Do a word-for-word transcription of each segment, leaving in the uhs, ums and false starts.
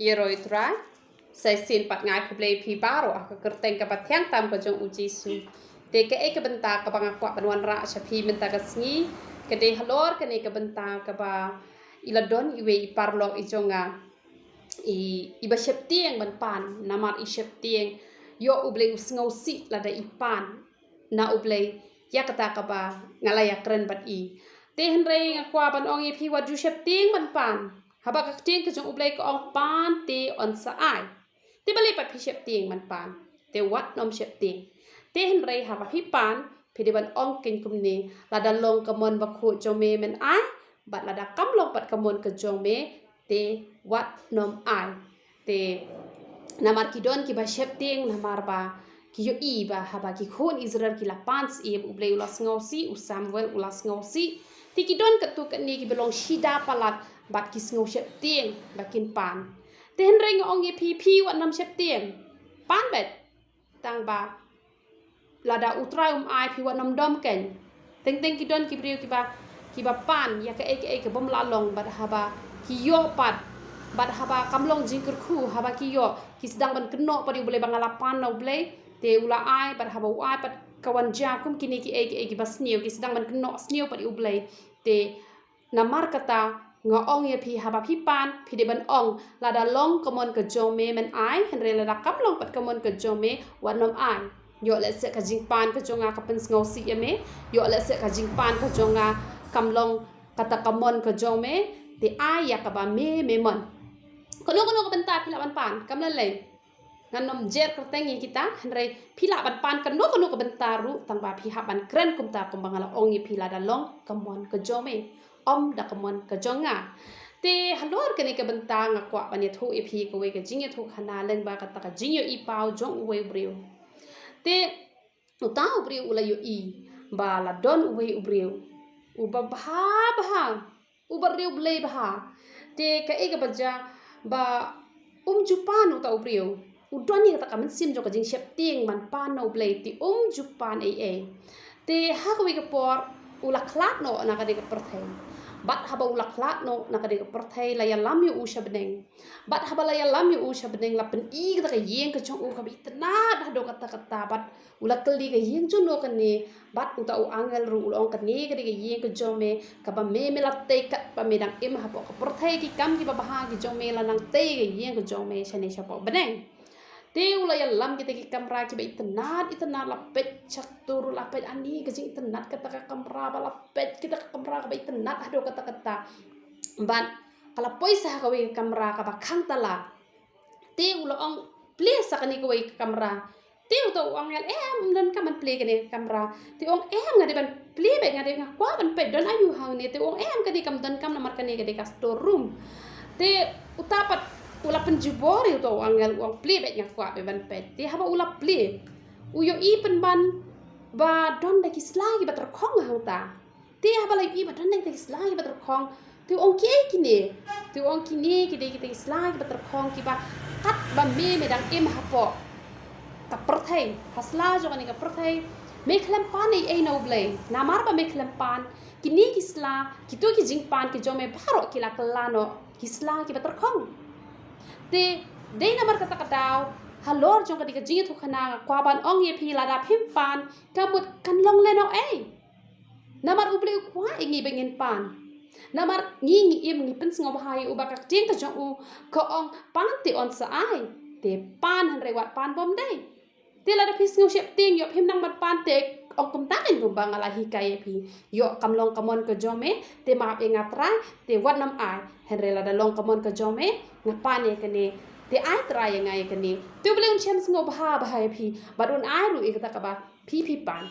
Ïaroh ïa u Trai. Sa shisien pat nga ai khublei ïa phi baroh ha ka kyrteng kaba thiang tam ka jong u Jisu. Te kaei ka bynta kaba nga kwah ban wanrah sha phi mynta ka sngi, ka dei halor kane ka bynta kaba i la don iwei i paralok i jong nga, i, iba sheptieng ban pan, namar i sheptieng ïoh U Blei u sngewsih lada i pan na U Blei ïa kata kaba nga la ïakren bad i. Te hynrei nga kwah ban ong ïa phi, wat ju sheptieng ban pan. Haba ka ktien ka jong U Blei ka ong pan te yn sa ai. Te balei pat phi sheptieng ban pan? Te wat nym sheptieng. Te hynrei haba phi pan, phi dei ban ong kein kumne, lada long ka mon bakhuid jong me men ai, bad lada kam long pat ka mon ka jong me, te wat nym ai. Te namar ki don kiba sheptieng namar ba ki ïohi ba haba ki khun Israel ki la pan syiem, U Blei u la sngewsih, u Samuel u la sngewsih. Te ki don katto katne kiba long shida palat bad ki sngew sheptieng ba kin pan. Te hynrei nga ong ïa phi, phi wat nym sheptieng. Pan beit. Tang ba lada U Trai um ai, phi wat nym dom kein. Teng teng ki don ki briew kiba, kiba pan ïa kaei kaei ka bym lah long, bad haba ki ïoh pat, bad haba kam long jingkyrkhu, haba ki ïoh, ki sdang ban kynnoh pat ïa U Blei ba nga la pan na U Blei. Te u la ai, bad haba u ai pat ka wan jia kum kine kiei kiei kiba sniew, ki sdang ban kynnoh sniew pat ïa U Blei. Te namar kata nga ong ïa phi, haba phi pan, phi dei ban ong, lada long ka mon ka jong me men ai, hynrei lada kam long pat ka mon ka jong me, wat nym ai. Ïoh lehse ka jingpan ka jong nga ka pynsngewsih ïa me, ïoh lehse ka jingpan ka jong nga kam long kata ka mon ka jong me, te ai ïa kaba me, me mon. Kano kano ka bynta phi lah ban pan, kam lei lei. Ngan nym jer kyrteng ïa kita, hynrei phi lah ban pan kano kano ka bynta ruh, tang ba phi hap ban kren kumta kumba nga la ong ïa phi, lada long ka mon ka jong me, ym da ka mon ka jong nga. Te halor kane ka bynta nga kwah ban ïathuh ïa phi kawei ka jingïathuhkhana lyngba kata ka jingïohi paw jong uwei u briew. Te uta u briew u la ïohi ba la don uwei u briew uba bha bha, uba riewblei bha. Te kaei kaba jia ba um ju pan uta u briew. U don ïa kata ka mynsiem jong ka jingsheptieng ban pan na U Blei, te um ju pan ei ei. Te ha kawei ka por u la khlad noh na kane ka pyrthei. Bad haba u la khlad noh na kane ka pyrthei, la ïalam ïa u sha bneng. Bad haba la ïalam ïa u sha bneng, la pyni kata ka ïing ka jong u kaba itynnad haduh katta katta, bad u la kylli, ka ïing jong no kane? Bad uta u angel ruh u la ong, kane ka dei ka ïing ka jong me, kaba me, me la tei katba me dang im hapoh ka pyrthei, ki kam kiba bha ki jong me la nang tei, ka ïing ka jong me shane shapoh bneng. Te u la ïalam kita ki kamra kiba itynnad itynnad, la peit shatur, la peit ani ka jingitynnad kata ka kamra, ba la peit kita ka kamra kaba itynnad haduh katta katta. Bad ka la poi sha kawei ka kamra kaba khang tala. Te u la ong, plie sa kane kawei ka kamra. Te uta u angel, em, ym donkam ban plie kane ka kamra. Te u ong, em, nga dei ban plie beit, nga dei, nga kwah ban peit don aïu hangne. Te u ong, em, kane kam donkam, namar kane ka dei ka store room. Te uta pat u la pynjubor ïa uta u angel, u ong, plie beit, nga kwah beit ban peit. Te haba u la plie, u ïohi pynban ba don da ki sla kiba tyrkhong hangta. Te haba la ïohi ba don da kita ki sla kiba tyrkhong, te u ong, kiei kine? Te u ong, kine ki dei kita ki sla kiba tyrkhong kiba katba me, me dang im hapoh ka pyrthei, ha sla jong kane ka pyrthei, me khlem pan ei ei na U Blei. Namar ba me khlem pan, kine ki sla, kito ki jingpan ki jong me baroh ki la kylla noh ki sla kiba tyrkhong. Te dei namar kata ka daw, halor jong kane ka jingïathuhkhana nga kwah ban ong ïa phi, lada phim pan, ka mut kan long lehnohei. Namar U Blei u kwah ïa ngi ba ngin pan. Namar ngi, ngi im, ngi pynsngewbha ïa u ba ka ktien ka jong u ka ong, pan te yn sa ai. Te pan, hynrei wat pan bymdei. Te lada phi sngew sheptieng, ïoh phim nang ban pan, te ong kumta kein kumba nga la hikai ïa phi. Ïoh kam long ka mon ka jong me, te map ïa nga Trai, te wat nym ai. Hynrei lada long ka mon ka jong me, nga pan ïa kane, te ai Trai ïa nga ïa kane. Te U Blei un shem sngewbha bha ïa phi, bad un ai ruh ïa kata kaba phi, phi pan.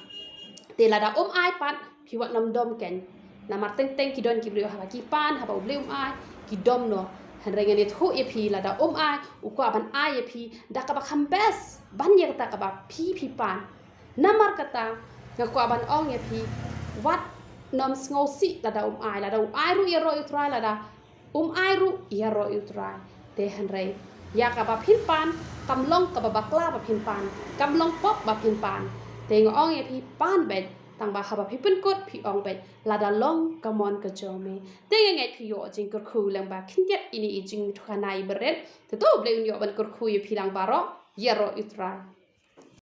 Te lada um ai pat, phi wat nym dom kein. Namar teng teng ki don ki briew haba ki pan, haba U Blei um ai, ki dom noh. Hynrei ngan ïathuh ïa phi, lada um ai, u kwah ban ai ïa phi da kaba kham best ban ïa kata kaba phi, phi pan. Namar kata nga kwah ban ong ïa phi, wat nym sngewsih lada um ai, lada u ai ruh ïaroh ïa U Trai, lada um ai ruh ïaroh ïa U Trai. Te hynrei ïa kaba phin pan kam long kaba bakla ba phin pan, kam long pop ba phin pan. Te nga ong ïa phi, pan beit, Tangba haba phi pynkut phi ong beit, lada long ka mon ka jong me. Te nga ngeit phi ïoh jingkyrkhu lyngba khyndiat ine i jingmut khana i beret. Te to U Blei un ïoh ban kyrkhu ïa phi lang baroh. Ïaroh ïa U Trai.